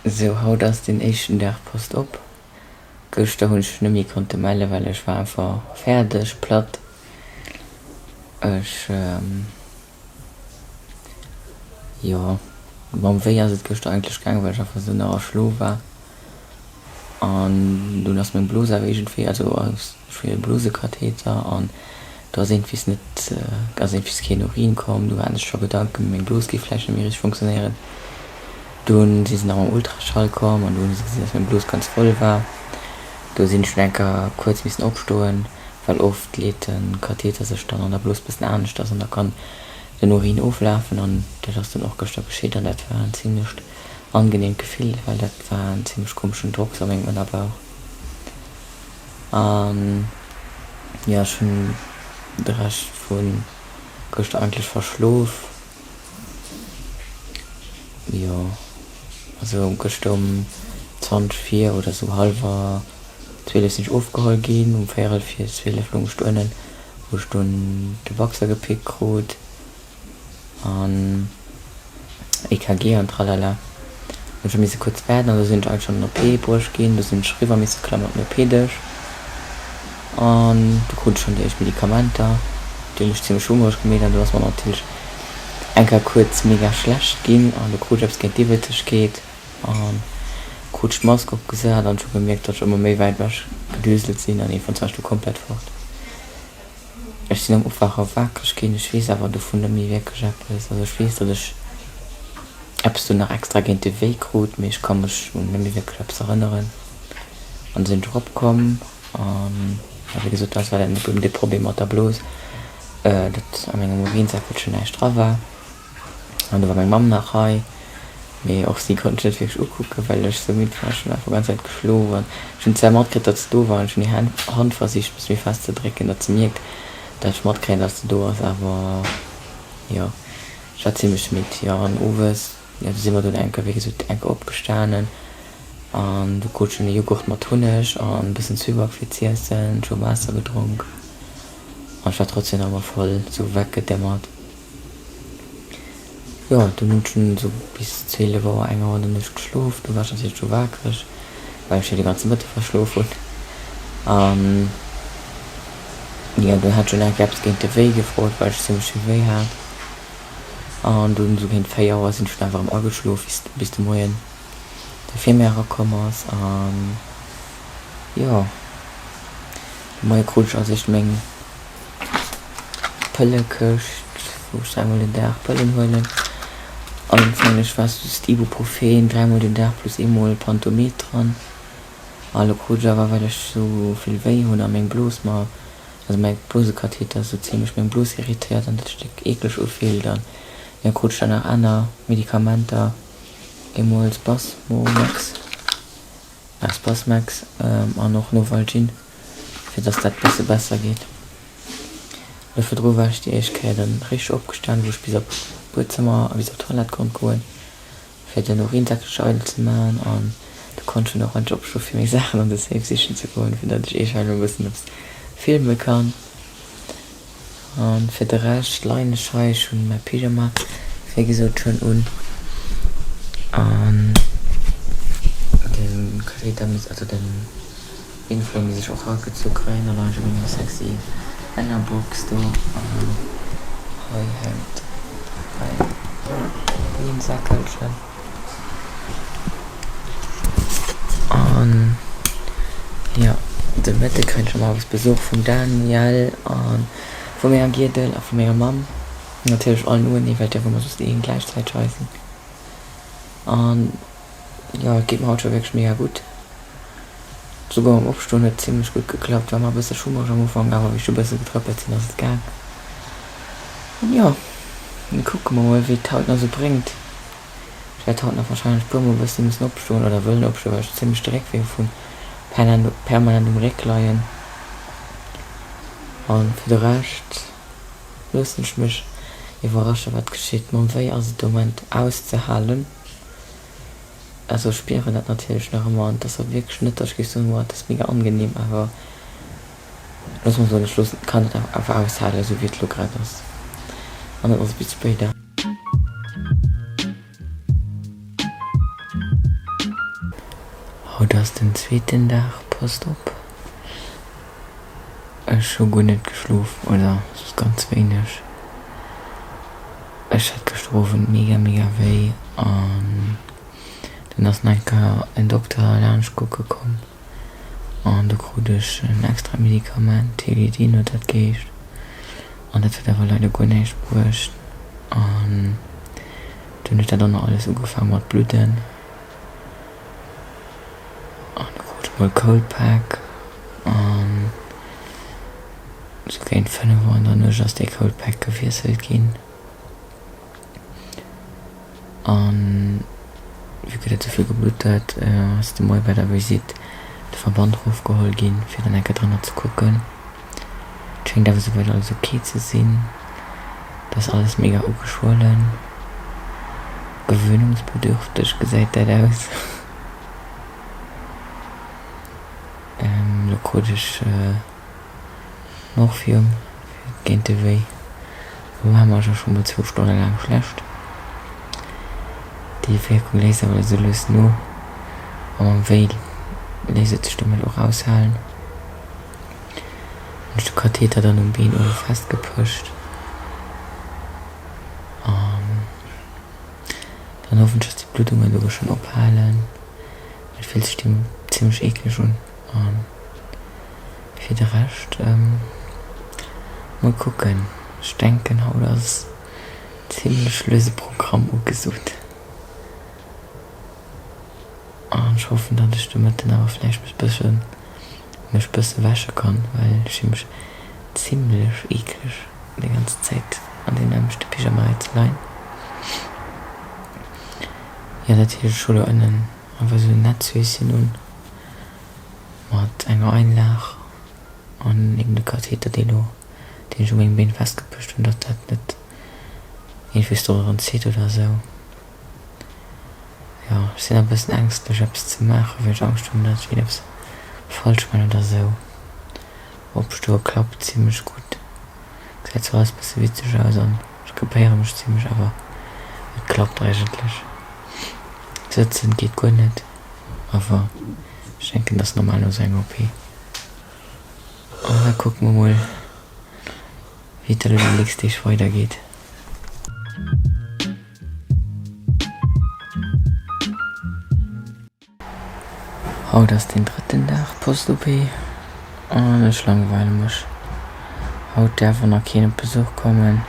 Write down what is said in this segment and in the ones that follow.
Sou, haut ass den éischten Dag Post-op. Gëschter hunn ech mech net méi konnte melle well ech war einfach fäerdeg, platt. Ech, jo, mam Wéi ass et gëschter eigentlech gaangen, well ech einfach esou nach erschlof war. An dunn ass meng Blos awer iergendwéi, also ech hunn e Blosekatheter an do ass iergendwees net, ass iergendwees keen Urin komm. Du hat ech scho Gedanken, meng Blos géif vläicht net méi richteg funktionéieren. Dunn si se nach mam Ultraschall komm an do hunn se gesinn, dass meng Blos ganz voll war. Do sinn ech dunn eng Kéier kuerz missen opstoen, well oft leet de Katheter sech dann an der Blos bëssen aneschters an da kann den Urin oflafen an dat ass dann och gëschter geschitt an dat war en zimlecht angenehmt Gefill, well dat war en zimlech komeschen Drock sou a mengem Ënnerbauch. An jo, ech hunn de Rescht vu gëschter eigentlech verschlof. Jo, also gëschter um 20 vir oder sou hallwer 12 sinn ech ofgeholl ginn. Um véierel vir 12 loung ech do ënnen, wou ech dunn de Boxer gepickt krut. An EKG an tralala. Hunn ech misse kuerz waarden an da sinn ech eigentlech an den OP bruecht ginn. Do sinn ech eriwwer misse klammen op den OP-Dësch an do krut ech schonn déi éischt Medikamenter. Déi hunn mech zimmlech hummereg gemeet an do ass mer natierlech eng Kéier kuerz mega schlecht ginn an do krut ech eppes géint d'Iwwelzegkeet an krut ech d'Mask opgesat an ech hu gemierkt, datt ech ëmmer méi wäit ewech gedüselt sinn an iergendwann war ech du komplett fort. Ech sinn am Opwaache wakereg ginn, ech weess awer dovun net méi wierklech eppes. Also ech weess, datt ech eppes do nach extra géint de Wéi krut, mee ech ka mech un net méi wierklech eppes erënneren. An du sinn ech eropkomm an, jo wéi gesot, dat war dann eben de Problem mat der Blos, datt a mengem Urinsäckelchen näischt dra war. An du war meng Mamm nach hei, mee och si konnt ech net wierklech ukucken, well ech sou midd war. Ech hunn einfach ganz Zäit geschlof an ech hunn zwar matkritt, datt se do war an ech hunn hir Hand versicht e bësse méi fest ze drécken, datt se mierkt, datt ech matkréien, datt se do ass, awer jo, ech war zimmlech midd. Jo, an owes, jo, du si mer dunn eng Kéier, wéi gesot, eng Kéier opgestanen an du krut ech dunn e Jughurt mat Hunneg an e bëssen Zwieback fir z'iessen. Ech hu Waasser gedronk an ech war trotzdem nach ëmmer voll sou weggedämmert. Jo, dunn hunn ech dunn esou bis 12 Auer, eng Auer an der Nuecht geschlof. Du war ech natierlech scho wakereg, well ech jo de ganze Mëtte verschlof hunn. An jo, dunn hat ech och nach eng Kéier eppes géint de Wéi gefrot, well ech zimmlech vill Wéi hat. An dunn esou géint 4 Auer sinn ech dunn awer erëm ageschlof, bis bis de Moien d'Infirmière erakomm ass. An jo, de Moie krut ech als éischt meng. Pëllekëscht, wou ech dräimol den Dag Pëllen huelen. Anfänglech war es just Ibuprofen dräimol den Dag plus eemol Pantomed dran. A lo krut ech awer, well ech sou vill wéi hunn a meng Blos mer, also mäi Blosekatheter sou zimlech meng Blos irritéiert an dat Stéck eekleg ufillt an jo krut ech dann nach aner Medikamenter, eemol Spasmomax, Spasmax an och Novalgin. fir dass dat bësse besser geet. Lo virdru war ech déi éischt Kéier dann richteg opgestan, wou ech bis op d'Buedzëmmer a bis op d'Toilette konnt goen, fir den Urinsäckelchen eidel ze maachen an du konnt ech dunn och endlech opstoen, fir meng Saachen an de Safe sichen ze goen, fir datt ech iech hei lo e bëssen eppes filme kann. An fir de Rescht leien ech hei, ech hunn mäi Pyjama wéi gesot schonn un an de Katheter misst, also den Inflow misst ech och haut gezu kréien. Da leien ech op menger sexy Ënnerbox do an hei hänkt mäin Urinsäckelchen. An jo, de Mëtte kréien ech ëmmer eppes Besuch vum Daniel a vu menger Giedel a vu menger Mamm. Natierlech all noenee, well dierfe mer soss ni een gläichzäiteg hei sinn. An jo, et geet mer haut scho wierklech mega gutt. Souguer mam Opstoen huet zimlech gutt geklappt, war mar e bësse schummereg am Ufank, awer wéi ech du e bësse getrëppelt sinn, ass et gaang. An jo, kucke mer mol, wéi et haut nach esou bréngt. Ech wäert haut nach wahrscheinlech puer mol bëssen mussen opstoen oder wëllen opstoen, well ech zimlech de Réckwee hu vun permanent um Réck leien. An fir de Rescht loossen ech mech iwwerraschen wat geschitt. Mam Wéi ass et de Moment auszehalen. Also ech spieren dat natierlech nach ëmmer an et ass och wierklech net, datt ech géif soen, wow, et ass mega angenehm, awer loosse mer soen, ech loossen, kann et awer aushalen esou wéi et elo grad ass. An dat ass bis spéider. Haut ass den zweeten Dag Post-op. Ech hu guer net geschlof oder soss ganz wéineg. Ech hat gëschter Owend mega mega wéi an dunn ass nach eng Kéier en Dokter laanscht kucke komm an do krut ech en extra Medikament, Tilidin huet dat geheescht an dat huet awer leider guer näischt bruecht an dunn huet dat och nach alles ugefaang mat bludden. An du krut ech mol Cold Pack an sou géint 5 Auer an der Nuecht ass dee Cold Pack gewiesselt ginn. An vue que dat souvill geblutt huet, ass de Moie bei der Visite de Verband rofgeholl ginn, fir dann eng Kéier drënner ze kucken. Et schéngt awer souwäit alles ok ze sinn. Et ass alles mega ugeschwollen. Gewöhnungsbedürfteg gesäit dat aus. Elo krut ech Morphium géint de Wéi. Lo war mer scho mol zwou Stonne laang schlecht. Déi Wierkung léisst awer esou lues no a mam Wéi léisst et sech domat och aushalen. Hunn ech de Katheter dann um Been uewe festgepëscht an dann hoffen ech, dass déi Bluddungen elo schonn ophalen. Et fillt sech zimmlech eekleg un an fir de Rescht mol kucken. Ech denken haut ass zimmlech luese Programm ugesot. An ech hoffen datt ech de Mëtten awer vläicht mech bëssen mech bësse wäsche kann, well ech si mech zimlech eekleg déi ganz Zäit an deem nämmlechte Pyjama hei ze leien. Jo dat heescht ech hu lo ënnen einfach esou en Netzhöschen un mat enger Einlag an eben de Katheter dee lo deen ech u mengem Been festgepëscht hunn, datt dat net iergendwéis do erëm zitt oder esou. Jo, ech sinn e bëssen ängstlech eppes ze maachen, well ech Angscht hunn, datt ech iergendeppes falsch man oder sou. Opstoe klappt zimlech gutt, gesäit zwar alles bësse witzeg aus an ech krepéiere mech zimlech, awer et klappt eigentlech. Sëtzen geet guer net, awer ech denken dat ass normal no sou enger OP. An da kucke mer mol wéi et da lo déi nächst Deeg weidergeet. Haut ass den drëtten Dag Post-OP an ech langweile mech. Haut däerf och nach keen op Besuch kommen.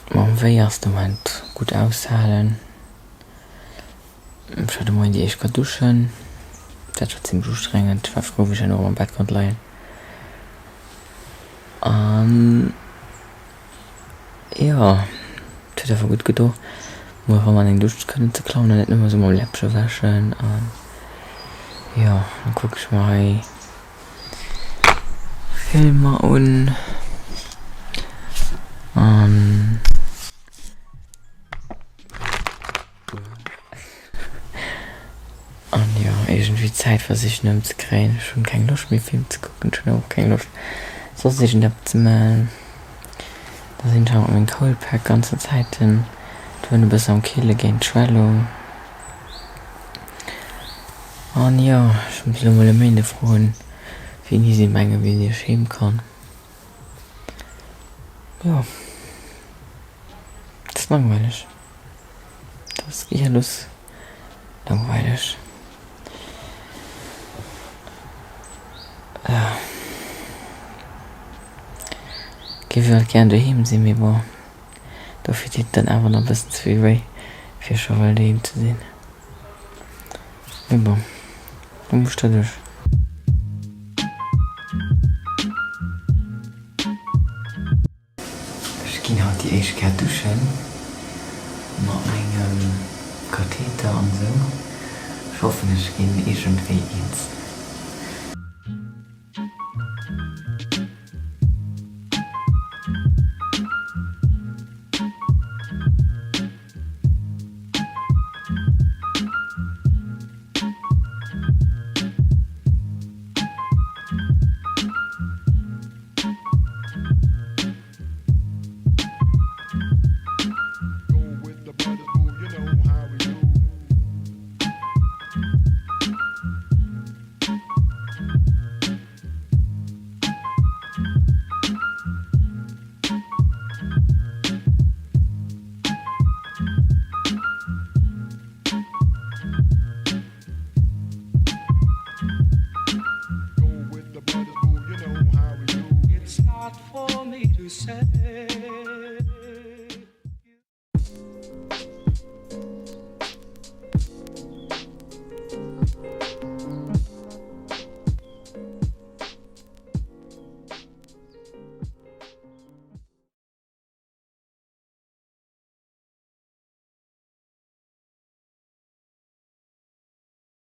Mam Wéi ass de Moment gutt aushalen. Ech hat de Moien déi éischt Kéier duschen. Dat war zimmlech ustrengend. Ech war frou, wéi ech herno erëm am Bett konnt leien. An jo, et huet awer gutt gedo, mol erëm an eng Dusch kënnen ze klammen an net nëmme sou mam Läppche wäschen. An jo, da kucke ech mer hei Filmer un an. An jo, iergendwéi d'Zäit versichen ëmzekréien. Ech hunn keng Loscht méi Film ze kucken, ech hunn awer och keng Loscht soss iergendeppes ze maachen. Da sinn ech awer mat mengem Coldpack ganzen Zäiten doheem e bësse am Kille géint d'Schwellung. An jo, ech muss elo mol e Méinde froen, wéini si mengen, wéini ech heem kann. Jo, et ass langweileg. Dat ass gehirlos langweileg. Géif ech alt gären doheem sinn, mee bon, dofir deet et dann awer nach e bëssen ze vill wéi, fir scho well doheem ze sinn. Mee bon, do muss ech derduerch. Ech ginn haut déi éischt Kéier duschen mat mengem Katheter an esou. Ech hoffen ech ginn iergendwéi eens. It's not for me to say.